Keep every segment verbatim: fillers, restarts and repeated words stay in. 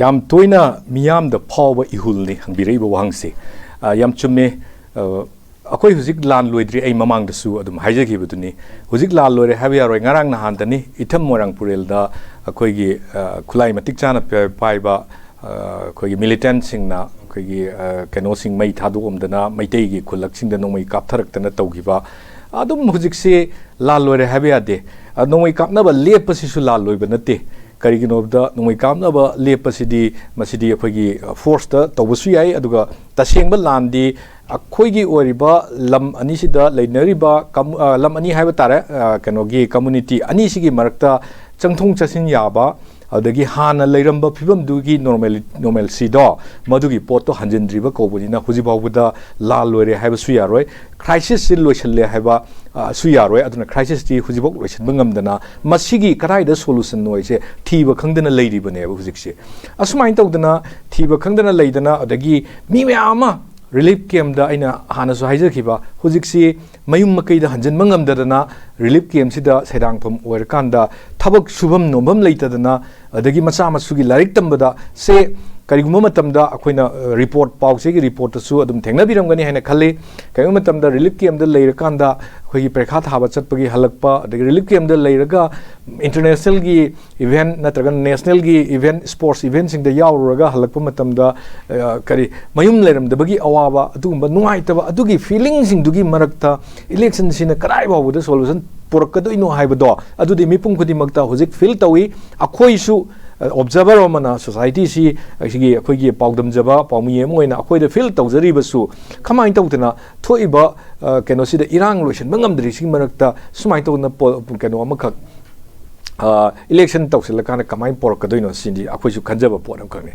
ꯌꯥꯝ ꯇꯣꯏꯅ ꯃꯤꯌꯥꯝꯗ ꯐꯥꯎꯕ ꯏꯍꯨꯜꯅꯤ ꯍꯪꯕꯤꯔꯛꯏꯕ ꯋꯥꯍꯪꯁꯤ꯫ ꯑ, ꯌꯥꯝ ꯆꯨꯝꯃꯦ꯫ ꯑ, ꯑꯩꯈꯣꯏ ꯍꯧꯖꯤꯛ ꯂꯥꯟ ꯂꯣꯏꯗ꯭ꯔꯤ, ꯑꯩ ꯃꯃꯥꯡꯗꯁꯨ ꯑꯗꯨꯝ ꯍꯥꯏꯖꯈꯤꯕꯗꯨꯅꯤ꯫ ꯍꯧꯖꯤꯛ ꯂꯥꯟ ꯂꯣꯏꯔꯦ ꯍꯥꯏꯕ ꯌꯥꯔꯣꯏ꯫ ꯉꯔꯥꯡ ꯅꯍꯥꯟꯗꯅꯤ ꯏꯊꯝ ꯃꯣꯏꯔꯥꯡ ꯄꯨꯔꯦꯜꯗ ꯑꯩꯈꯣꯏꯒꯤ, ꯑ, ꯈꯨꯠꯂꯥꯏ ꯃꯇꯤꯛ ꯆꯥꯅ ꯄ-, ꯄꯥꯏꯕ, ꯑ, ꯑꯩꯈꯣꯏꯒꯤ militantꯁꯤꯡꯅ ꯑꯩꯈꯣꯏꯒꯤ, ꯑ, ꯀꯩꯅꯣꯁꯤꯡ ꯃꯩ ꯊꯥꯗꯣꯛꯑꯝꯗꯅ ꯃꯩꯇꯩꯒꯤ ꯈꯨꯜꯂꯛꯁꯤꯡꯗ ꯅꯣꯡꯃꯩ ꯀꯥꯞꯊꯔꯛꯇꯅ ꯇꯧꯈꯤꯕ꯫ ꯑꯗꯨꯝ ꯍꯧꯖꯤꯛꯁꯤ ꯂꯥꯟ ꯂꯣꯏꯔꯦ ꯍꯥꯏꯕ ꯌꯥꯗꯦ꯫ ꯑ, ꯅꯣꯡꯃꯩ ꯀꯥꯞꯅꯕ ꯂꯦꯞꯄꯁꯤꯁꯨ ꯂꯥꯟ ꯂꯣꯏꯕ ꯅꯠꯇꯦ꯫ ꯀꯔꯤꯒꯤꯅꯣꯗ ꯅꯣꯡꯃꯩ ꯀꯥꯞꯅꯕ ꯂꯦꯞꯄꯁꯤꯗꯤ, ꯃꯁꯤꯗꯤ ꯑꯩꯈꯣꯏꯒꯤ, ꯑ, forceꯇ ꯇꯧꯕꯁꯨ ꯌꯥꯏ, ꯑꯗꯨꯒ ꯇꯁꯦꯡꯕ ꯂꯥꯟꯗꯤ ꯑꯩꯈꯣꯏꯒꯤ ꯑꯣꯏꯔꯤꯕ ꯂꯝ ꯑꯅꯤꯁꯤꯗ ꯂꯩꯅꯔꯤꯕ ꯀꯝ-, ꯑ, ꯂꯝ ꯑꯅꯤ ꯍꯥꯏꯕ ꯇꯥꯔꯦ, ꯑ, ꯀꯩꯅꯣꯒꯤ community ꯑꯅꯤꯁꯤꯒꯤ ꯃꯔꯛꯇ ꯆꯪꯊꯣꯛ ꯆꯠꯁꯤꯟ ꯌꯥꯕ, ꯑꯗꯒꯤ ꯍꯥꯟꯅ ꯂꯩꯔꯝꯕ ꯐꯤꯕꯝꯗꯨꯒꯤ normal-, normalcyꯗꯣ, ꯃꯗꯨꯒꯤ ꯄꯣꯠꯇꯣ ꯍꯟꯖꯤꯟꯗ꯭ꯔꯤꯕ ꯀꯧꯕꯅꯤꯅ ꯍꯧꯖꯤꯛ ꯐꯥꯎꯕꯗ ꯂꯥꯟ ꯂꯣꯏꯔꯦ ꯍꯥꯏꯕꯁꯨ ꯌꯥꯔꯣꯏ, crisisꯁꯤ ꯂꯣꯏꯁꯤꯜꯂꯦ ꯍꯥꯏꯕ, ꯑ, ꯁꯨ ꯌꯥꯔꯣꯏ꯫ ꯑꯗꯨꯅ crisisꯇꯤ ꯍꯧꯖꯤꯛꯐꯥꯎ ꯂꯣꯏꯁꯤꯟꯕ ꯉꯝꯗꯅ ꯃꯁꯤꯒꯤ ꯀꯗꯥꯏꯗ solutionꯅꯣ ꯍꯥꯏꯁꯦ ꯊꯤꯕ ꯈꯪꯗꯅ ꯂꯩꯔꯤꯕꯅꯦꯕ ꯍꯧꯖꯤꯛꯁꯦ꯫ ꯑꯁꯨꯃꯥꯏꯅ ꯇꯧꯗꯅ ꯊꯤꯕ ꯈꯪꯗꯅ ꯂꯩꯗꯅ, ꯑꯗꯒꯤ ꯃꯤ ꯃꯌꯥꯝ ꯑꯃ relief campꯇ, ꯑꯩꯅ ꯍꯥꯟꯅꯁꯨ ꯍꯥꯏꯖꯈꯤꯕ, ꯍꯧꯖꯤꯛꯁꯤ ꯃꯌꯨꯝ ꯃꯀꯩꯗ ꯍꯟꯖꯤꯟꯕ ꯉꯝꯗꯗꯅ relief campꯁꯤꯗ ꯁꯩꯗꯥꯡꯐꯝ ꯑꯣꯏꯔꯀꯥꯟꯗ ꯊꯕꯛ ꯁꯨꯐꯝ ꯅꯣꯝꯐꯝ ꯂꯩꯇꯗꯅ, ꯑꯗꯒꯤ ꯃꯆꯥ ꯃꯁꯨꯒꯤ ꯂꯥꯏꯔꯤꯛ ꯇꯝꯕꯗ ꯁꯦ ꯀꯔꯤꯒꯨꯝꯕ ꯃꯇꯝꯗ ꯑꯩꯈꯣꯏꯅ, ꯑ, report, ꯄꯥꯎ ꯆꯦꯒꯤ reportꯇꯁꯨ ꯑꯗꯨꯝ ꯊꯦꯡꯅꯕꯤꯔꯝꯒꯅꯤ ꯍꯥꯏꯅ ꯈꯜꯂꯤ꯫ ꯀꯔꯤꯒꯨꯝꯕ ꯃꯇꯝꯗ relief campꯇ ꯂꯩꯔꯀꯥꯟꯗ ꯑꯩꯈꯣꯏꯒꯤ ꯄꯔꯤꯈꯥ ꯊꯥꯕ ꯆꯠꯄꯒꯤ ꯍꯜꯂꯛꯄ, ꯑꯗꯒꯤ relief campꯇ ꯂꯩꯔꯒ internationalꯒꯤ event ꯅꯠꯇ꯭ꯔꯒ nationalꯒꯤ event, sports eventꯁꯤꯡꯗ ꯌꯥꯎꯔꯨꯔꯒ ꯍꯜꯂꯛꯄ ꯃꯇꯝꯗ, ꯑ, ꯀꯔꯤ, ꯃꯌꯨꯝ ꯂꯩꯔꯝꯗꯕꯒꯤ ꯑꯋꯥꯕ, ꯑꯗꯨꯒꯨꯝꯕ ꯅꯨꯡꯉꯥꯏꯇꯕ, ꯑꯗꯨꯒꯤ feelingꯁꯤꯡꯗꯨꯒꯤ ꯃꯔꯛꯇ electionꯁꯤꯅ ꯀꯗꯥꯏ ꯐꯥꯎꯕꯗ solution ꯄꯨꯔꯛꯀꯗꯣꯏꯅꯣ ꯍꯥꯏꯕꯗꯣ, ꯑꯗꯨꯗꯤ ꯃꯤꯄꯨꯝ ꯈꯨꯗꯤꯡꯃꯛꯇ ꯍꯧꯖꯤꯛ feel ꯇꯧꯏ꯫ ꯑꯩꯈꯣꯏꯁꯨ, ꯑ, observer ꯑꯃꯅ, societyꯁꯤ, ꯑꯁꯤꯒꯤ ꯑꯩꯈꯣꯏꯒꯤ ꯄꯥꯎꯗꯝꯖꯕ ꯄꯥꯎꯃꯤ ꯑꯃ ꯑꯣꯏꯅ ꯑꯩꯈꯣꯏꯗ feel ꯇꯧꯖꯔꯤꯕꯁꯨ, ꯀꯃꯥꯏꯅ ꯇꯧꯗꯅ ꯊꯣꯛꯏꯕ, ꯑ, ꯀꯩꯅꯣꯁꯤꯗ ꯏꯔꯥꯡ ꯂꯣꯏꯁꯤꯟꯕ ꯉꯝꯗ꯭ꯔꯤꯁꯤꯒꯤ ꯃꯔꯛꯇ ꯁꯨꯃꯥꯏꯅ ꯇꯧꯗꯅ ꯄꯣ-, ꯀꯩꯅꯣ ꯑꯃꯈꯛ, ꯑ, election ꯇꯧꯁꯤꯜꯂꯀꯥꯟꯗ ꯀꯃꯥꯏꯅ ꯄꯣꯔꯛꯀꯗꯣꯏꯅꯣ ꯁꯤꯗꯤ ꯑꯩꯈꯣꯏꯁꯨ ꯈꯟꯖꯕ ꯄꯣꯠ ꯑꯃꯈꯛꯅꯤ꯫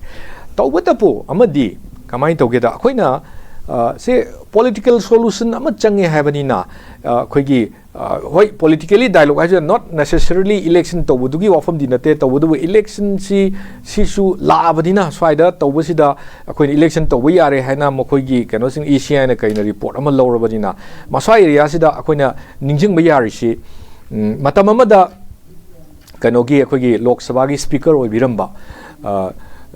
ꯇꯧꯕꯇꯕꯨ ꯑꯃꯗꯤ ꯀꯃꯥꯏꯅ ꯇꯧꯒꯦꯗ, ꯑꯩꯈꯣꯏꯅ, ꯑ, ꯁꯦ political solution ꯑꯃ ꯆꯪꯉꯦ ꯍꯥꯏꯕꯅꯤꯅ, ꯑ, ꯑꯩꯈꯣꯏꯒꯤ, ꯑ, ꯍꯣꯏ, politically dialogue ꯍꯥꯏꯁꯤꯅ not necessarily election ꯇꯧꯕꯗꯨꯒꯤ ꯋꯥꯐꯝꯗꯤ ꯅꯠꯇꯦ, ꯇꯧꯕꯇꯕꯨ electionꯁꯤ, ꯁꯤꯁꯨ ꯂꯥꯛꯑꯕꯅꯤꯅ ꯁ꯭ꯋꯥꯏꯗ ꯇꯧꯕꯁꯤꯗ ꯑꯩꯈꯣꯏꯅ election ꯇꯧꯕ ꯌꯥꯔꯦ ꯍꯥꯏꯅ ꯃꯈꯣꯏꯒꯤ ꯀꯩꯅꯣꯁꯤꯡ, ECIꯅ ꯀꯩꯅ report ꯑꯃ ꯂꯧꯔꯕꯅꯤꯅ, ꯃꯁ꯭ꯋꯥꯏ areaꯁꯤꯗ ꯑꯩꯈꯣꯏꯅ ꯅꯤꯡꯁꯤꯡꯕ ꯌꯥꯔꯤꯁꯤ, ꯎꯝ, ꯃꯇꯝ ꯑꯃꯗ ꯀꯩꯅꯣꯒꯤ ꯑꯩꯈꯣꯏꯒꯤ ꯂꯣꯛ ꯁꯚꯥꯒꯤ speaker ꯑꯣꯏꯕꯤꯔꯝꯕ, ꯑ,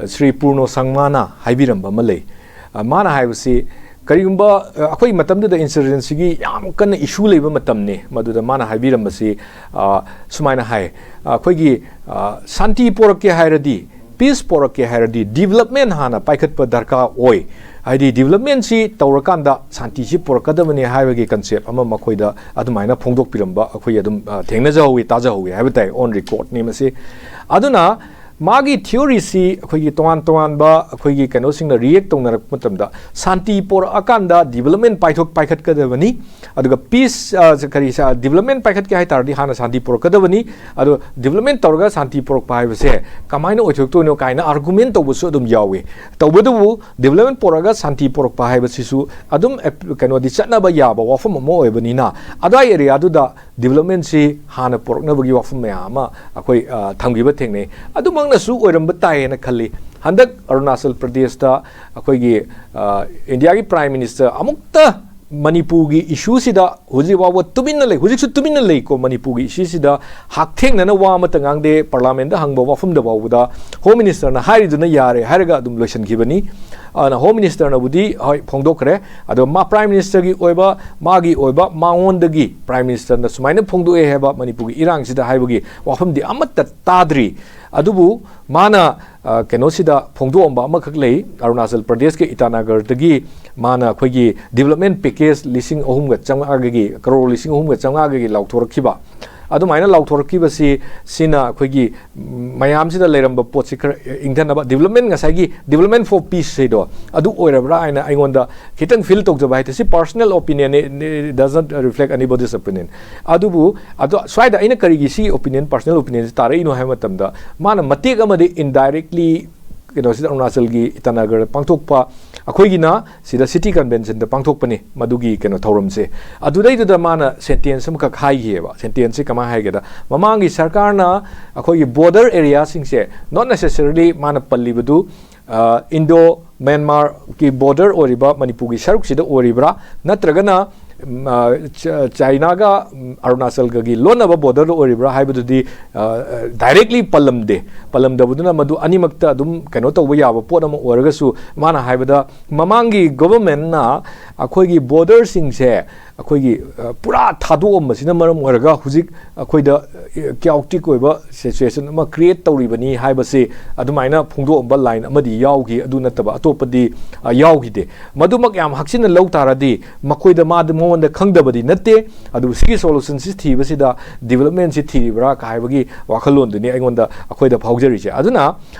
ꯁ꯭ꯔꯤ ꯄꯨꯔꯅꯣ ꯁꯪꯃꯥꯅ ꯍꯥꯏꯕꯤꯔꯝꯕ ꯑꯃ ꯂꯩ꯫ ꯑ, ꯃꯥꯅ ꯍꯥꯏꯕꯁꯤ, ꯀꯔꯤꯒꯨꯝꯕ, ꯑ, ꯑꯩꯈꯣꯏ ꯃꯇꯝꯗꯨꯗ insurgencyꯒꯤ ꯌꯥꯝ ꯀꯟꯅ issue ꯂꯩꯕ ꯃꯇꯝꯅꯤ꯫ ꯃꯗꯨꯗ ꯃꯥꯅ ꯍꯥꯏꯕꯤꯔꯝꯕꯁꯤ, ꯑ, ꯁꯨꯃꯥꯏꯅ ꯍꯥꯏ, ꯑꯩꯈꯣꯏꯒꯤ, ꯑ, ꯁꯥꯟꯇꯤ ꯄꯣꯔꯛꯀꯦ ꯍꯥꯏꯔꯗꯤ, peace ꯄꯣꯔꯛꯀꯦ ꯍꯥꯏꯔꯗꯤ development ꯍꯥꯟꯅ ꯄꯥꯏꯈꯠꯄ ꯗꯔꯀꯥꯔ ꯑꯣꯏ꯫ ꯍꯥꯏꯗꯤ developmentꯁꯤ ꯇꯧꯔꯀꯥꯟꯗ ꯁꯥꯟꯇꯤꯁꯤ ꯄꯨꯔꯛꯀꯗꯕꯅꯤ ꯍꯥꯏꯕꯒꯤ concept ꯑꯃ ꯃꯈꯣꯏꯗ ꯑꯗꯨꯃꯥꯏꯅ ꯐꯣꯡꯗꯣꯛꯄꯤꯔꯝꯕ ꯑꯩꯈꯣꯏ ꯑꯗꯨꯝ, ꯑ, ꯊꯦꯡꯅꯖꯍꯧꯋꯤ, ꯇꯥꯖꯍꯧꯋꯤ ꯍꯥꯏꯕ ꯇꯥꯏ, on recordꯅꯤ ꯃꯁꯤ꯫ ꯑꯗꯨꯅ ꯃꯥꯒꯤ theoryꯁꯤ ꯑꯩꯈꯣꯏꯒꯤ ꯇꯣꯉꯥꯟ ꯇꯣꯉꯥꯟꯕ ꯑꯩꯈꯣꯏꯒꯤ ꯀꯩꯅꯣꯁꯤꯡꯅ react ꯇꯧꯅꯔꯛꯄ ꯃꯇꯝꯗ ꯁꯥꯟꯇꯤ ꯄꯣꯔꯛꯑꯀꯥꯟꯗ development ꯄꯥꯏꯊꯣꯛ, ꯄꯥꯏꯈꯠꯀꯗꯕꯅꯤ, ꯑꯗꯨꯒ peace, ꯑ, ꯀꯔꯤ ꯁ-, development ꯄꯥꯏꯈꯠꯀꯦ ꯍꯥꯏ ꯇꯥꯔꯗꯤ ꯍꯥꯟꯅ ꯁꯥꯟꯇꯤ ꯄꯨꯔꯛꯀꯗꯕꯅꯤ꯫ ꯑꯗꯣ development ꯇꯧꯔꯒ ꯁꯥꯟꯇꯤ ꯄꯨꯔꯛꯄ ꯍꯥꯏꯕꯁꯦ ꯀꯃꯥꯏꯅ ꯑꯣꯏꯊꯣꯛꯇꯣꯏꯅꯣ ꯀꯥꯏꯅ argument ꯇꯧꯕꯁꯨ ꯑꯗꯨꯝ ꯌꯥꯎꯏ꯫ ꯇꯧꯕꯇꯕꯨ development ꯄꯨꯔꯛꯑꯒ ꯁꯥꯟꯇꯤ ꯄꯨꯔꯛꯄ ꯍꯥꯏꯕꯁꯤꯁꯨ ꯑꯗꯨꯝ ꯑꯦꯞ-, ꯀꯩꯅꯣꯗꯤ ꯆꯠꯅꯕ ꯌꯥꯕ ꯋꯥꯐꯝ ꯑꯃ ꯑꯣꯏꯕꯅꯤꯅ, ꯑꯗꯨꯋꯥꯏ areaꯗꯨꯗ developmentꯁꯤ ꯍꯥꯟꯅ ꯄꯨꯔꯛꯅꯕꯒꯤ ꯋꯥꯐꯝ ꯃꯌꯥꯝ ꯑꯃ ꯑꯩꯈꯣꯏ, ꯑ, ꯊꯝꯈꯤꯕ ꯊꯦꯡꯅꯩ꯫ ꯑꯗꯨꯃꯛꯅꯁꯨ ꯑꯣꯏꯔꯝꯕ ꯇꯥꯏ ꯍꯥꯏꯅ ꯈꯜꯂꯤ꯫ ꯍꯟꯗꯛ ꯑꯔꯨꯅꯥꯆꯜ ꯄ꯭ꯔꯗꯦꯁꯇ ꯑꯩꯈꯣꯏꯒꯤ, ꯑ, ꯏꯟꯗꯤꯌꯥꯒꯤ Prime Minister ꯑꯃꯨꯛꯇ ꯃꯅꯤꯄꯨꯔꯒꯤ issueꯁꯤꯗ ꯍꯧꯖꯤꯛ ꯐꯥꯎꯕ ꯇꯨꯃꯤꯟꯅ ꯂꯩ, ꯍꯧꯖꯤꯛꯁꯨ ꯇꯨꯃꯤꯟꯅ ꯂꯩꯀꯣ꯫ ꯃꯅꯤꯄꯨꯔꯒꯤ issueꯁꯤꯗ ꯍꯛꯊꯦꯡꯅꯅ ꯋꯥ ꯑꯃꯠꯇ ꯉꯥꯡꯗꯦ꯫ Parliamentꯗ ꯍꯪꯕ ꯋꯥꯐꯝꯗ ꯐꯥꯎꯕꯗ Home Ministerꯅ ꯍꯥꯏꯔꯤꯗꯨꯅ ꯌꯥꯔꯦ ꯍꯥꯏꯔꯒ ꯑꯗꯨꯝ ꯂꯣꯏꯁꯤꯟꯈꯤꯕꯅꯤ꯫ ꯑꯗꯨꯅ Home Ministerꯅꯕꯨꯗꯤ ꯍꯣꯏ ꯐꯣꯡꯗꯣꯛꯈ꯭ꯔꯦ, ꯑꯗꯣ ꯃꯥ Prime Ministerꯒꯤ ꯑꯣꯏꯕ, ꯃꯥꯒꯤ ꯑꯣꯏꯕ, ꯃꯉꯣꯟꯗꯒꯤ Prime Ministerꯅ ꯁꯨꯃꯥꯏꯅ ꯐꯣꯡꯗꯣꯛꯑꯦ ꯍꯥꯏꯕ ꯃꯅꯤꯄꯨꯔꯒꯤ ꯏꯔꯥꯡꯁꯤꯗ ꯍꯥꯏꯕꯒꯤ ꯋꯥꯐꯝꯗꯤ ꯑꯃꯠꯇ ꯇꯥꯗ꯭ꯔꯤ꯫ ꯑꯗꯨꯕꯨ ꯃꯥꯅ, ꯑ, ꯀꯩꯅꯣꯁꯤꯗ ꯐꯣꯡꯗꯣꯛꯑꯝꯕ ꯑꯃꯈꯛ ꯂꯩ, ꯑꯔꯨꯅꯥꯆꯜ ꯄ꯭ꯔꯗꯦꯁꯀꯤ ꯏꯇꯥꯅꯒꯔꯗꯒꯤ ꯃꯥꯅ ꯑꯩꯈꯣꯏꯒꯤ development package ꯂꯤꯁꯤꯡ ꯑꯍꯨꯝꯒ ꯆꯥꯝꯃꯉꯥꯒꯤ, ꯀꯔꯣꯔ ꯂꯤꯁꯤꯡ ꯑꯍꯨꯝꯒ ꯆꯥꯝꯃꯉꯥꯒꯤ ꯂꯥꯎꯊꯣꯔꯛꯈꯤꯕ꯫ ꯑꯗꯨꯃꯥꯏꯅ ꯂꯥꯎꯊꯣꯔꯛꯈꯤꯕꯁꯤ, ꯁꯤꯅ ꯑꯩꯈꯣꯏꯒꯤ, ꯎꯝ, ꯃꯌꯥꯝꯁꯤꯗ ꯂꯩꯔꯝꯕ ꯄꯣꯠꯁꯤ ꯈꯔ ꯏꯪꯊꯅꯕ, development, ꯉꯁꯥꯏꯒꯤ development for peace ꯍꯥꯏꯗꯣ ꯑꯗꯨ ꯑꯣꯏꯔꯕ꯭ꯔꯥ ꯍꯥꯏꯅ ꯑꯩꯉꯣꯟꯗ ꯈꯤꯇꯪ feel ꯇꯧꯖꯕ ꯍꯥꯏꯇꯥꯔꯦ꯫ ꯁꯤ personal opinion, it doesn't reflect anybody's opinion꯫ ꯑꯗꯨꯕꯨ ꯑꯗꯣ ꯁ꯭ꯋꯥꯏꯗ ꯑꯩꯅ ꯀꯔꯤꯒꯤ ꯁꯤ opinion, personal opinionꯁꯤ ꯇꯥꯔꯛꯏꯅꯣ ꯍꯥꯏꯕ ꯃꯇꯝꯗ, ꯃꯥꯅ ꯃꯇꯦꯛ ꯑꯃꯗꯤ indirectly ꯀꯩꯅꯣꯁꯤꯗ, ꯑꯔꯨꯅꯥꯆꯜꯒꯤ ꯏꯇꯥꯅꯒꯔꯗ ꯄꯥꯡꯊꯣꯛꯄ, ꯑꯩꯈꯣꯏꯒꯤꯅ ꯁꯤꯗ city conventionꯗ ꯄꯥꯡꯊꯣꯛꯄꯅꯤ ꯃꯗꯨꯒꯤ ꯀꯩꯅꯣ ꯊꯧꯔꯝꯁꯦ꯫ ꯑꯗꯨꯗꯩꯗꯨꯗ ꯃꯥꯅ sentence ꯑꯃꯈꯛ ꯍꯥꯏꯈꯤꯑꯕ꯫ Sentenceꯁꯦ ꯀꯃꯥꯏꯅ ꯍꯥꯏꯒꯦꯗ, ꯃꯃꯥꯡꯒꯤ ꯁꯔꯀꯥꯔꯅ ꯑꯩꯈꯣꯏꯒꯤ border areaꯁꯤꯡꯁꯦ, not necessarily ꯃꯥꯅ ꯄꯜꯂꯤꯕꯗꯨ, ꯑ, Indo Myanmarꯒꯤ border ꯑꯣꯏꯔꯤꯕ ꯃꯅꯤꯄꯨꯔꯒꯤ ꯁꯔꯨꯛꯁꯤꯗ ꯑꯣꯏꯔꯤꯕ꯭ꯔꯥ, ꯅꯠꯇ꯭ꯔꯒꯅ ꯎꯝ, ꯑ, ꯆ-, ꯆꯥꯏꯅꯥꯒ, ꯎꯝ, ꯑꯔꯨꯅꯥꯆꯜꯒꯒꯤ ꯂꯣꯟꯅꯕ ꯕꯣꯔꯗꯔꯗ ꯑꯣꯏꯔꯤꯕ꯭ꯔꯥ ꯍꯥꯏꯕꯗꯨꯗꯤ, ꯑ, ꯑ, ꯗꯥꯏꯔꯦꯛꯂꯤ ꯄꯜꯂꯝꯗꯦ꯫ ꯄꯜꯂꯝꯗꯕꯗꯨꯅ ꯃꯗꯨ ꯑꯅꯤꯃꯛꯇ ꯑꯗꯨꯝ ꯀꯩꯅꯣ ꯇꯧꯕ ꯌꯥꯕ ꯄꯣꯠ ꯑꯃ ꯑꯣꯏꯔꯒꯁꯨ, ꯃꯥꯅ ꯍꯥꯏꯕꯗ ꯃꯃꯥꯡꯒꯤ ꯒꯣꯚꯔꯟꯃꯦꯟꯠꯅ ꯑꯩꯈꯣꯏꯒꯤ ꯕꯣꯔꯗꯔꯁꯤꯡꯁꯦ ꯑꯩꯈꯣꯏꯒꯤ, ꯑ, ꯄꯨꯔꯥ ꯊꯥꯗꯣꯛꯑꯝꯕꯁꯤꯅ ꯃꯔꯝ ꯑꯣꯏꯔꯒ ꯍꯧꯖꯤꯛ ꯑꯩꯈꯣꯏꯗ, ꯑ, ꯀꯤꯌꯥꯎꯇꯤꯛ ꯑꯣꯏꯕ ꯁꯤꯆꯨꯋꯦꯁꯟ ꯑꯃ ꯀ꯭ꯔꯤꯌꯦꯠ ꯇꯧꯔꯤꯕꯅꯤ ꯍꯥꯏꯕꯁꯤ ꯑꯗꯨꯃꯥꯏꯅ ꯐꯣꯡꯗꯣꯛꯑꯝꯕ ꯂꯥꯏꯟ ꯑꯃꯗꯤ ꯌꯥꯎꯈꯤ꯫ ꯑꯗꯨ ꯅꯠꯇꯕ ꯑꯇꯣꯞꯄꯗꯤ, ꯑ, ꯌꯥꯎꯈꯤꯗꯦ꯫ ꯃꯗꯨꯃꯛ ꯌꯥꯝ ꯍꯛꯆꯤꯟꯅ ꯂꯧ ꯇꯥꯔꯗꯤ ꯃꯈꯣꯏꯗ ꯃꯥꯗ, ꯃꯉꯣꯟꯗ ꯈꯪꯗꯕꯗꯤ ꯅꯠꯇꯦ꯫ ꯑꯗꯨꯕꯨ ꯁꯤꯒꯤ ꯁꯣꯂꯨꯁꯟꯁꯤ ꯊꯤꯕꯁꯤꯗ ꯗꯤꯕꯂꯞꯃꯦꯟꯁꯤ ꯊꯤꯔꯤꯕ꯭ꯔꯥ ꯀ ꯍꯥꯏꯕꯒꯤ ꯋꯥꯈꯜꯂꯣꯟꯗꯨꯅꯤ ꯑꯩꯉꯣꯟꯗ, ꯑꯩꯈꯣꯏꯗ ꯐꯥꯎꯖꯔꯤꯁꯦ꯫ ꯑꯗꯨꯅ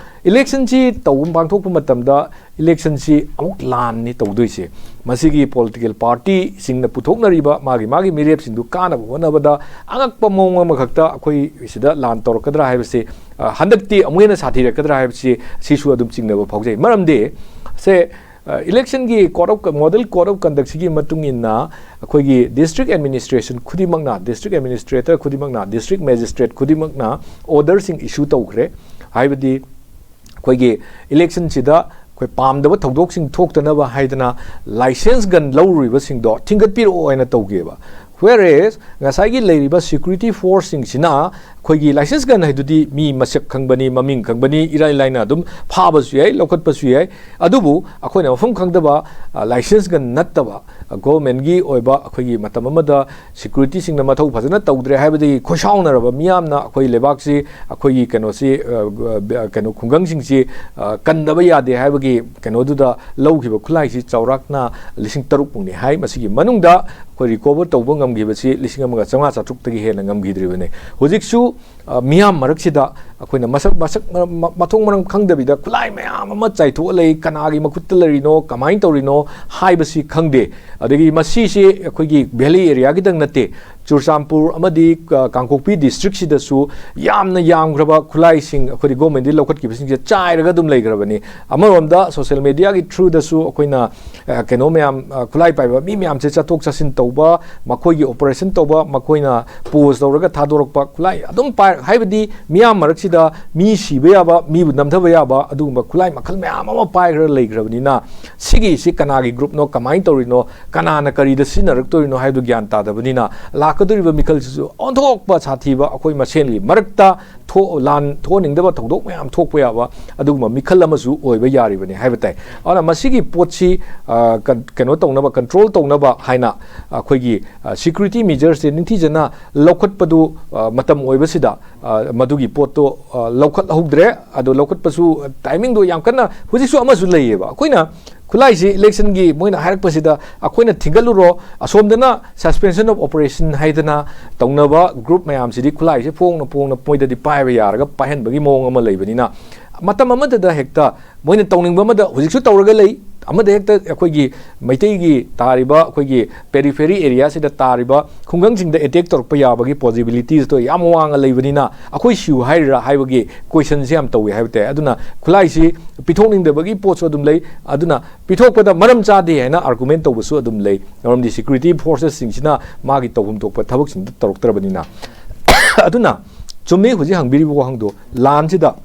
ꯏꯂꯦꯛꯁꯟꯁꯤ ꯇꯧꯕ, ꯄꯥꯡꯊꯣꯛꯄ ꯃꯇꯝꯗ ꯏꯂꯦꯛꯁꯟꯁꯤ ꯑꯃꯨꯛ ꯂꯥꯟꯅꯤ ꯇꯧꯗꯣꯏꯁꯦ꯫ ꯃꯁꯤꯒꯤ ꯄꯣꯂꯤꯇꯤꯀꯦꯜ ꯄꯥꯔꯇꯤꯁꯤꯡꯅ ꯄꯨꯊꯣꯛꯅꯔꯤꯕ ꯃꯥꯒꯤ, ꯃꯥꯒꯤ ꯃꯤꯔꯦꯞꯁꯤꯡꯗꯨ ꯀꯥꯅꯕ ꯍꯣꯠꯅꯕꯗ ꯑꯉꯛꯄ ꯃꯑꯣꯡ ꯑꯃꯈꯛꯇ ꯑꯩꯈꯣꯏ ꯁꯤꯗ ꯂꯥꯟ ꯇꯧꯔꯛꯀꯗ꯭ꯔꯥ ꯍꯥꯏꯕꯁꯤ, ꯑ, ꯍꯟꯗꯛꯇꯤ ꯑꯃꯨꯛ ꯍꯦꯟꯅ ꯁꯥꯊꯤꯔꯛꯀꯗ꯭ꯔꯥ ꯍꯥꯏꯕꯁꯤ ꯁꯤꯁꯨ ꯑꯗꯨꯝ ꯆꯤꯡꯅꯕ ꯐꯥꯎꯖꯩ꯫ ꯃꯔꯝꯗꯤ ꯁꯦ, ꯑ, ꯏꯂꯦꯛꯁꯟꯒꯤ code of, model code of ꯀꯟꯗꯛꯁꯤꯒꯤ ꯃꯇꯨꯡ ꯏꯟꯅ ꯑꯩꯈꯣꯏꯒꯤ ꯗꯤꯁꯇ꯭ꯔꯤꯛ ꯑꯦꯗꯃꯤꯅꯤꯁꯇ꯭ꯔꯦꯁꯟ ꯈꯨꯗꯤꯡꯃꯛꯅ, ꯗꯤꯁꯇ꯭ꯔꯤꯛ ꯑꯦꯗꯃꯤꯅꯤꯁꯇ꯭ꯔꯦꯇꯔ ꯈꯨꯗꯤꯡꯃꯛꯅ, ꯗꯤꯁꯇ꯭ꯔꯤꯛ ꯃꯦꯖꯤꯁꯇ꯭ꯔꯦꯠ ꯈꯨꯗꯤꯡꯃꯛꯅ ꯑꯣꯔꯗꯔꯁꯤꯡ ꯏꯁꯨ ꯇꯧꯈ꯭ꯔꯦ꯫ ꯍꯥꯏꯕꯗꯤ ꯑꯩꯈꯣꯏꯒꯤ ꯏꯂꯦꯛꯁꯟꯁꯤꯗ ꯑꯩꯈꯣꯏ ꯄꯥꯝꯗꯕ ꯊꯧꯗꯣꯛꯁꯤꯡ ꯊꯣꯛꯇꯅꯕ ꯍꯥꯏꯗꯅ ꯂꯥꯏꯁꯦꯟꯁ ꯒꯟ ꯂꯧꯔꯨꯔꯤꯕꯁꯤꯡꯗꯣ ꯊꯤꯡꯒꯠꯄꯤꯔꯛꯑꯣ ꯍꯥꯏꯅ ꯇꯧꯈꯤꯕ꯫ Whereas ꯉꯁꯥꯏꯒꯤ ꯂꯩꯔꯤꯕ ꯁꯦꯀ꯭ꯌꯨꯔꯤꯇꯤ ꯐꯣꯔꯁꯁꯤꯡꯁꯤꯅ ꯑꯩꯈꯣꯏꯒꯤ ꯂꯥꯏꯁꯦꯟꯁ ꯒꯟ ꯍꯥꯏꯗꯨꯗꯤ ꯃꯤ ꯃꯁꯛ ꯈꯪꯕꯅꯤ, ꯃꯃꯤꯡ ꯈꯪꯕꯅꯤ, ꯏꯔꯥꯏ ꯂꯥꯏꯅ ꯑꯗꯨꯝ ꯐꯥꯕꯁꯨ ꯌꯥꯏ, ꯂꯧꯈꯠꯄꯁꯨ ꯌꯥꯏ꯫ ꯑꯗꯨꯕꯨ ꯑꯩꯈꯣꯏꯅ ꯃꯐꯝ ꯈꯪꯗꯕ, ꯑ, ꯂꯥꯏꯁꯦꯟꯁ ꯒꯟ ꯅꯠꯇꯕ, ꯑ, ꯒꯣꯚꯔꯟꯃꯦꯟꯠꯀꯤ ꯑꯣꯏꯕ ꯑꯩꯈꯣꯏꯒꯤ ꯃꯇꯝ ꯑꯃꯗ ꯁꯦꯀ꯭ꯌꯨꯔꯤꯇꯤꯁꯤꯡꯅ ꯃꯊꯧ ꯐꯖꯅ ꯇꯧꯗ꯭ꯔꯦ ꯍꯥꯏꯕꯗꯒꯤ ꯈꯣꯏꯁꯥꯎꯅꯔꯕ ꯃꯤꯌꯥꯝꯅ ꯑꯩꯈꯣꯏ ꯂꯩꯕꯥꯛꯁꯤ, ꯑꯩꯈꯣꯏꯒꯤ ꯀꯩꯅꯣꯁꯤ, ꯑ, ꯑ, ꯀꯩꯅꯣ ꯈꯨꯡꯒꯪꯁꯤꯡꯁꯤ, ꯑ, ꯀꯟꯗꯕ ꯌꯥꯗꯦ ꯍꯥꯏꯕꯒꯤ ꯀꯩꯅꯣꯗꯨꯗ ꯂꯧꯈꯤꯕ ꯈꯨꯠꯂꯥꯏꯁꯤ ꯆꯥꯎꯔꯥꯛꯅ ꯂꯤꯁꯤꯡ ꯇꯔꯨꯛ ꯃꯨꯛꯅꯤ ꯍꯥꯏ꯫ ꯃꯁꯤꯒꯤ ꯃꯅꯨꯡꯗ ꯑꯩꯈꯣꯏ ꯔꯤꯀꯣꯚꯔ ꯇꯧꯕ ꯉꯝꯈꯤꯕꯁꯤ ꯂꯤꯁꯤꯡ ꯑꯃꯒ ꯆꯥꯝꯃꯉꯥ ꯆꯥꯇ꯭ꯔꯨꯛꯇꯒꯤ ꯍꯦꯟꯅ ꯉꯝꯈꯤꯗ꯭ꯔꯤꯕꯅꯤ꯫ ꯍꯧꯖꯤꯛꯁꯨ, ꯑ, ꯃꯤꯌꯥꯝ ꯃꯔꯛꯁꯤꯗ ꯑꯩꯈꯣꯏꯅ ꯃꯁꯛ, ꯃꯁꯛ ꯃ-, ꯃ-, ꯃꯊꯣꯡ ꯃꯔꯝ ꯈꯪꯗꯕꯤꯗ ꯈꯨꯠꯂꯥꯏ ꯃꯌꯥꯝ ꯑꯃ ꯆꯥꯏꯊꯣꯛꯑ ꯂꯩ꯫ ꯀꯅꯥꯒꯤ ꯃꯈꯨꯠꯇ ꯂꯩꯔꯤꯅꯣ, ꯀꯃꯥꯏꯅ ꯇꯧꯔꯤꯅꯣ ꯍꯥꯏꯕꯁꯤ ꯈꯪꯗꯦ꯫ ꯑꯗꯒꯤ ꯃꯁꯤꯁꯤ ꯑꯩꯈꯣꯏꯒꯤ ꯚꯦꯂꯤ ꯑꯦꯔꯤꯌꯥꯒꯤꯗꯪ ꯅꯠꯇꯦ, ꯆꯨꯔꯆꯥꯟꯄꯨꯔ ꯑꯃꯗꯤ, ꯑ, ꯀꯥꯡꯄꯣꯛꯄꯤ ꯗꯤꯁꯇ꯭ꯔꯤꯛꯁꯤꯗꯁꯨ ꯌꯥꯝꯅ ꯌꯥꯝꯈ꯭ꯔꯕ ꯈꯨꯠꯂꯥꯏꯁꯤꯡ ꯑꯩꯈꯣꯏꯗꯤ ꯒꯣꯔꯃꯦꯟꯗꯒꯤ ꯂꯧꯈꯠꯈꯤꯕꯁꯤꯡꯁꯦ ꯆꯥꯏꯔꯒ ꯑꯗꯨꯝ ꯂꯩꯈ꯭ꯔꯕꯅꯤ꯫ ꯑꯃꯔꯣꯝꯗ ꯁꯣꯁꯦꯜ ꯃꯦꯗꯤꯌꯥꯒꯤ ꯊ꯭ꯔꯨꯗꯁꯨ ꯑꯩꯈꯣꯏꯅ, ꯑ, ꯀꯩꯅꯣ ꯃꯌꯥꯝ, ꯑ, ꯈꯨꯠꯂꯥꯏ ꯄꯥꯏꯕ ꯃꯤ ꯃꯌꯥꯝꯁꯦ ꯆꯠꯊꯣꯛ ꯆꯠꯁꯤꯟ ꯇꯧꯕ, ꯃꯈꯣꯏꯒꯤ ꯑꯣꯄꯔꯦꯁꯟ ꯇꯧꯕ, ꯃꯈꯣꯏꯅ ꯄꯣꯁ ꯇꯧꯔꯒ ꯊꯥꯗꯣꯔꯛꯄ ꯈꯨꯠꯂꯥꯏ ꯑꯗꯨꯝ ꯄꯥꯏ-, ꯍꯥꯏꯕꯗꯤ ꯃꯤꯌꯥꯝ ꯃꯔꯛꯁꯤꯗ ꯃꯤ ꯁꯤꯕ ꯌꯥꯕ, ꯃꯤꯕꯨ ꯅꯝꯊꯕ ꯌꯥꯕ ꯑꯗꯨꯒꯨꯝꯕ ꯈꯨꯠꯂꯥꯏ ꯃꯈꯜ ꯃꯌꯥꯝ ꯑꯃ ꯄꯥꯏꯈ꯭ꯔ ꯂꯩꯈ꯭ꯔꯕꯅꯤꯅ, ꯁꯤꯒꯤꯁꯤ ꯀꯅꯥꯒꯤ groupꯅꯣ, ꯀꯃꯥꯏꯅ ꯇꯧꯔꯤꯅꯣ, ꯀꯅꯥꯅ ꯀꯔꯤꯗ ꯁꯤꯖꯤꯟꯅꯔꯛꯇꯣꯔꯤꯅꯣ ꯍꯥꯏꯕꯗꯨ ꯒ꯭ꯌꯥꯟ ꯇꯥꯗꯕꯅꯤꯅ, ꯂꯥꯛꯀꯗꯧꯔꯤꯕ ꯃꯤꯈꯜꯁꯤꯁꯨ ꯑꯣꯟꯊꯣꯛꯄ ꯁꯥꯊꯤꯕ, ꯑꯩꯈꯣꯏ ꯃꯁꯦꯟꯒꯤ ꯃꯔꯛꯇ ꯊꯣꯛ-, ꯂꯥꯟ ꯊꯣꯛꯍꯟꯅꯤꯡꯗꯕ ꯊꯧꯗꯣꯛ ꯃꯌꯥꯝ ꯊꯣꯛꯄ ꯌꯥꯕ ꯑꯗꯨꯒꯨꯝꯕ ꯃꯤꯈꯜ ꯑꯃꯁꯨ ꯑꯣꯏꯕ ꯌꯥꯔꯤꯕꯅꯤ ꯍꯥꯏꯕ ꯇꯥꯏ꯫ ꯑꯗꯨꯅ ꯃꯁꯤꯒꯤ ꯄꯣꯠꯁꯤ, ꯑ, ꯀꯟ-, ꯀꯩꯅꯣ ꯇꯧꯅꯕ, control ꯇꯧꯅꯕ ꯍꯥꯏꯅ ꯑꯩꯈꯣꯏꯒꯤ, ꯑ, security measuresꯁꯦ ꯅꯤꯡꯊꯤꯖꯅ ꯂꯧꯈꯠꯄꯗꯨ, ꯑ, ꯃꯇꯝ ꯑꯣꯏꯕꯁꯤꯗ, ꯑ, ꯃꯗꯨꯒꯤ ꯄꯣꯠꯇꯣ, ꯑ, ꯂꯧꯈꯠꯍꯧꯗ꯭ꯔꯦ꯫ ꯑꯗꯣ ꯂꯧꯈꯠꯄꯁꯨ timingꯗꯣ ꯌꯥꯝ ꯀꯟꯅ, ꯍꯧꯖꯤꯛꯁꯨ ꯑꯃꯁꯨ ꯂꯩꯌꯦꯕ꯫ ꯑꯩꯈꯣꯏꯅ ꯈꯨꯠꯂꯥꯏꯁꯤ electionꯒꯤ ꯃꯣꯏꯅ ꯍꯥꯏꯔꯛꯄꯁꯤꯗ ꯑꯩꯈꯣꯏꯅ ꯊꯤꯡꯒꯠꯂꯨꯔꯣ, ꯑꯁꯣꯝꯗꯅ suspension of operation ꯍꯥꯏꯗꯅ ꯇꯧꯅꯕ group ꯃꯌꯥꯝꯁꯤꯗꯤ ꯈꯨꯠꯂꯥꯏꯁꯤ ꯐꯣꯡꯅ ꯐꯣꯡꯅ ꯃꯣꯏꯗꯗꯤ ꯄꯥꯏꯕ ꯌꯥꯔꯒ ꯄꯥꯏꯍꯟꯕꯒꯤ ꯃꯑꯣꯡ ꯑꯃ ꯂꯩꯕꯅꯤꯅ, ꯃꯇꯝ ꯑꯃꯗꯗ ꯍꯦꯛꯇ ꯃꯣꯏꯅ ꯇꯧꯅꯤꯡꯕ ꯑꯃꯗ ꯍꯧꯖꯤꯛꯁꯨ ꯇꯧꯔꯒ ꯂꯩ, ꯑꯃꯗ ꯍꯦꯛꯇ ꯑꯩꯈꯣꯏꯒꯤ ꯃꯩꯇꯩꯒꯤ ꯇꯥꯔꯤꯕ, ꯑꯩꯈꯣꯏꯒꯤ periphery areaꯁꯤꯗ ꯇꯥꯔꯤꯕ ꯈꯨꯡꯒꯪꯁꯤꯡꯗ attack ꯇꯧꯔꯛꯄ ꯌꯥꯕꯒꯤ possibilitiesꯇꯣ ꯌꯥꯝ ꯋꯥꯡꯅ ꯂꯩꯕꯅꯤꯅ, ꯑꯩꯈꯣꯏ ꯁꯤꯌꯨ ꯍꯥꯏꯔꯤꯔꯥ ꯍꯥꯏꯕꯒꯤ questionꯁꯦ ꯌꯥꯝ ꯇꯧꯏ ꯍꯥꯏꯕ ꯇꯥꯏ꯫ ꯑꯗꯨꯅ ꯈꯨꯠꯂꯥꯏꯁꯤ ꯄꯤꯊꯣꯛꯅꯤꯡꯗꯕꯒꯤ ꯄꯣꯠꯁꯨ ꯑꯗꯨꯝ ꯂꯩ, ꯑꯗꯨꯅ ꯄꯤꯊꯣꯛꯄꯗ ꯃꯔꯝ ꯆꯥꯗꯦ ꯍꯥꯏꯅ argument ꯇꯧꯕꯁꯨ ꯑꯗꯨꯝ ꯂꯩ꯫ ꯃꯔꯝꯗꯤ security forcesꯁꯤꯡꯁꯤꯅ ꯃꯥꯒꯤ ꯇꯧꯐꯝ ꯊꯣꯛꯄ ꯊꯕꯛꯁꯤꯡꯗꯨ ꯇꯧꯔꯛꯇ꯭ꯔꯕꯅꯤꯅ꯫ ꯑꯗꯨꯅ ꯆꯨꯝꯃꯤ ꯍꯧꯖꯤꯛ ꯍꯪꯕꯤꯔꯤꯕ ꯋꯥꯍꯪꯗꯣ, ꯂꯥꯟꯁꯤꯗ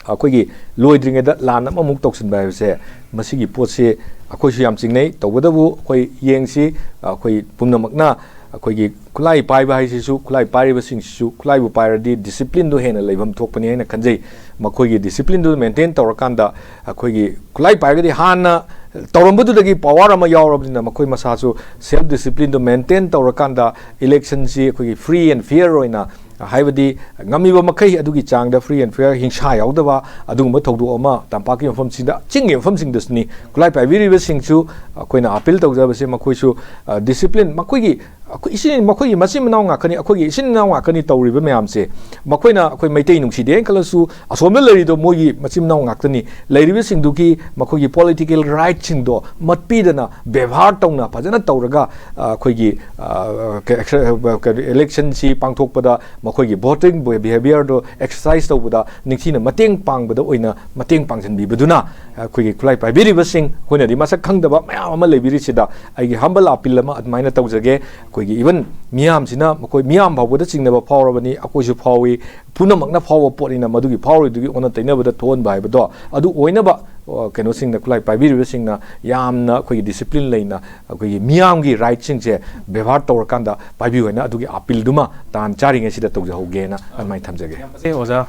ꯑꯩꯈꯣꯏꯒꯤ ꯂꯣꯏꯗ꯭ꯔꯤꯉꯩꯗ ꯂꯥꯟ ꯑꯃꯃꯨꯛ ꯇꯧꯁꯤꯟꯕ ꯍꯥꯏꯕꯁꯦ, ꯃꯁꯤꯒꯤ ꯄꯣꯠꯁꯤ ꯑꯩꯈꯣꯏꯁꯨ ꯌꯥꯝ ꯆꯤꯡꯅꯩ꯫ ꯇꯧꯕꯇꯕꯨ ꯑꯩꯈꯣꯏ ꯌꯦꯡꯁꯤ, ꯑꯩꯈꯣꯏ ꯄꯨꯝꯅꯃꯛꯅ ꯑꯩꯈꯣꯏꯒꯤ ꯈꯨꯠꯂꯥꯏ ꯄꯥꯏꯕ ꯍꯥꯏꯁꯤꯁꯨ, ꯈꯨꯠꯂꯥꯏ ꯄꯥꯏꯔꯤꯕꯁꯤꯡꯁꯤꯁꯨ, ꯈꯨꯠꯂꯥꯏꯕꯨ ꯄꯥꯏꯔꯗꯤ disciplineꯗꯣ ꯍꯦꯟꯅ ꯂꯩꯐꯝ ꯊꯣꯛꯄꯅꯤ ꯍꯥꯏꯅ ꯈꯟꯖꯩ꯫ ꯃꯈꯣꯏꯒꯤ disciplineꯗꯨ maintain ꯇꯧꯔꯀꯥꯟꯗ, ꯑꯩꯈꯣꯏꯒꯤ ꯈꯨꯠꯂꯥꯏ ꯄꯥꯏꯔꯒꯗꯤ ꯍꯥꯟꯅ ꯇꯧꯔꯝꯕꯗꯨꯗꯒꯤ power ꯑꯃ ꯌꯥꯎꯔꯕꯅꯤꯅ, ꯃꯈꯣꯏ ꯃꯁꯥꯁꯨ self disciplineꯗꯨ maintain ꯇꯧꯔꯀꯥꯟꯗ electionꯁꯤ ꯑꯩꯈꯣꯏꯒꯤ free and fair ꯑꯣꯏꯅ, ꯍꯥꯏꯕꯗꯤ ꯉꯝꯃꯤꯕ ꯃꯈꯩ ꯑꯗꯨꯒꯤ ꯆꯥꯡꯗ free and fair, ꯍꯤꯡꯁꯥ ꯌꯥꯎꯗꯕ ꯑꯗꯨꯒꯨꯝꯕ ꯊꯧꯗꯣꯛ ꯑꯃ ꯇꯝꯄꯥꯛꯀꯤ ꯃꯐꯝꯁꯤꯡꯗ, ꯆꯤꯡꯒꯤ ꯃꯐꯝꯁꯤꯡꯗꯁꯨꯅꯤ꯫ ꯈꯨꯠꯂꯥꯏ ꯄꯥꯏꯕꯤꯔꯤꯕꯁꯤꯡꯁꯨ ꯑꯩꯈꯣꯏꯅ appeal ꯇꯧꯖꯕꯁꯦ, ꯃꯈꯣꯏꯁꯨ, ꯑ, discipline, ꯃꯈꯣꯏꯒꯤ, ꯑꯩꯈꯣꯏ ꯏꯆꯤꯟ, ꯃꯈꯣꯏꯒꯤ ꯃꯆꯤꯟ ꯃꯅꯥꯎ ꯉꯥꯛꯀꯅꯤ, ꯑꯩꯈꯣꯏꯒꯤ ꯏꯆꯤꯟ ꯏꯅꯥꯎ ꯉꯥꯛꯀꯅꯤ ꯇꯧꯔꯤꯕ ꯃꯌꯥꯝꯁꯦ꯫ ꯃꯈꯣꯏꯅ ꯑꯩꯈꯣꯏ ꯃꯩꯇꯩ ꯅꯨꯡꯁꯤꯗꯦꯅ ꯈꯜꯂꯁꯨ, ꯑꯁꯣꯝꯗ ꯂꯩꯔꯤꯗꯣ ꯃꯣꯏꯒꯤ ꯃꯆꯤꯟ ꯃꯅꯥꯎ ꯉꯥꯛꯇꯅꯤ꯫ ꯂꯩꯔꯤꯕꯁꯤꯡꯗꯨꯒꯤ ꯃꯈꯣꯏꯒꯤ political rightꯁꯤꯡꯗꯣ ꯃꯠꯄꯤꯗꯅ, ꯕꯦꯕꯥꯔ ꯇꯧꯅ ꯐꯖꯅ ꯇꯧꯔꯒ, ꯑ, ꯑꯩꯈꯣꯏꯒꯤ, ꯑ, ꯀ-, ꯑꯦꯛꯁ-, ꯑ, ꯀꯔꯤ, electionꯁꯤ ꯄꯥꯡꯊꯣꯛꯄꯗ, ꯃꯈꯣꯏꯒꯤ voting behaviorꯗꯣ exercise ꯇꯧꯕꯗ ꯅꯤꯡꯊꯤꯅ ꯃꯇꯦꯡ ꯄꯥꯡꯕꯗ ꯑꯣꯏꯅ ꯃꯇꯦꯡ ꯄꯥꯡꯁꯤꯟꯕꯤꯕꯗꯨꯅ, ꯑꯩꯈꯣꯏꯒꯤ ꯈꯨꯠꯂꯥꯏ ꯄꯥꯏꯕꯤꯔꯤꯕꯁꯤꯡ, ꯑꯩꯈꯣꯏꯅꯗꯤ ꯃꯁꯛ ꯈꯪꯗꯕ ꯃꯌꯥꯝ ꯑꯃ ꯂꯩꯕꯤꯔꯤꯁꯤꯗ ꯑꯩꯒꯤ humble appeal ꯑꯃ ꯑꯗꯨꯃꯥꯏꯅ ꯇꯧꯖꯒꯦ꯫ ꯑꯩꯈꯣꯏꯒꯤ ꯏꯚꯟ ꯃꯤꯌꯥꯝꯁꯤꯅ, ꯃꯈꯣꯏ ꯃꯤꯌꯥꯝ ꯐꯥꯎꯕꯗ ꯆꯤꯡꯅꯕ ꯐꯥꯎꯔꯕꯅꯤ, ꯑꯩꯈꯣꯏꯁꯨ ꯐꯥꯎꯏ, ꯄꯨꯝꯅꯃꯛꯅ ꯐꯥꯎꯕ ꯄꯣꯠꯅꯤꯅ ꯃꯗꯨꯒꯤ ꯐꯥꯎꯔꯤꯗꯨꯒꯤ ꯑꯣꯟꯅ ꯇꯩꯅꯕꯗ ꯊꯣꯛꯍꯟꯕ ꯍꯥꯏꯕꯗꯣ ꯑꯗꯨ ꯑꯣꯏꯅꯕ, ꯑ, ꯀꯩꯅꯣꯁꯤꯡꯅ, ꯈꯨꯠꯂꯥꯏ ꯄꯥꯏꯕꯤꯔꯤꯕꯁꯤꯡꯅ ꯌꯥꯝꯅ ꯑꯩꯈꯣꯏꯒꯤ ꯗꯤꯁꯤꯄ꯭ꯂꯤꯟ ꯂꯩꯅ ꯑꯩꯈꯣꯏꯒꯤ ꯃꯤꯌꯥꯝꯒꯤ ꯔꯥꯏꯠꯁꯤꯡꯁꯦ ꯕꯦꯕꯥꯔ ꯇꯧꯔꯀꯥꯟꯗ ꯄꯥꯏꯕꯤꯌꯨ ꯍꯥꯏꯅ ꯑꯗꯨꯒꯤ ꯑꯄꯤꯜꯗꯨꯃ ꯇꯥꯟ ꯆꯥꯔꯤꯉꯩꯁꯤꯗ ꯇꯧꯖꯍꯧꯒꯦꯅ ꯑꯗꯨꯃꯥꯏꯅ ꯊꯝꯖꯒꯦ꯫ ꯌꯥꯝ ꯐꯖꯩ ꯑꯣꯖꯥ꯫